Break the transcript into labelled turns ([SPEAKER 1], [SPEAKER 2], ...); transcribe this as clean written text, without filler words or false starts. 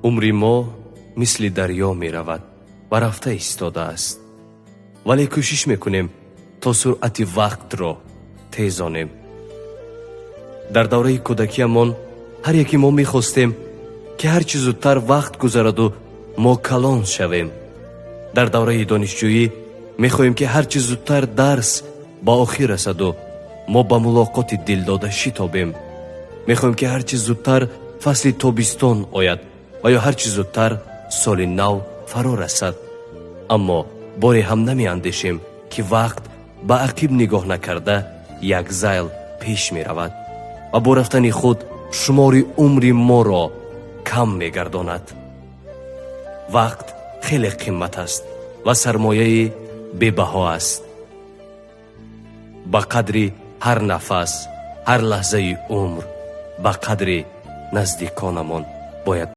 [SPEAKER 1] Умри мо мисли дарё меравад ва рафта истодааст, вале кӯшиш мекунем, то суръати вақтро тезонем. Дар давраи кӯдакиямон ҳар яки мо мехостем, ки ҳарчи зудтар вақт гузараду мо калон шавем. Дар давраи донишҷӯӣ мехоҳем, ки ҳарчи зудтар дарс ба охир расаду мо ба мулоқоти дилдода шитобем. Мехоҳем, ки ҳарчи зудтар фасли тобистон ояд ва ё ҳарчи зудтар соли нав фаро расад. Аммо боре ҳам намеандешем, ки вақт ба ақиб нигоҳ накарда як зайл пеш меравад ва бо рафтани худ шумори умри моро кам мегардонад. Вақт хеле қимат аст ва сармояи бебаҳо аст. Ба қадри ҳар нафас, ҳар лаҳзаи умр, ба қадри наздиконамон бояд.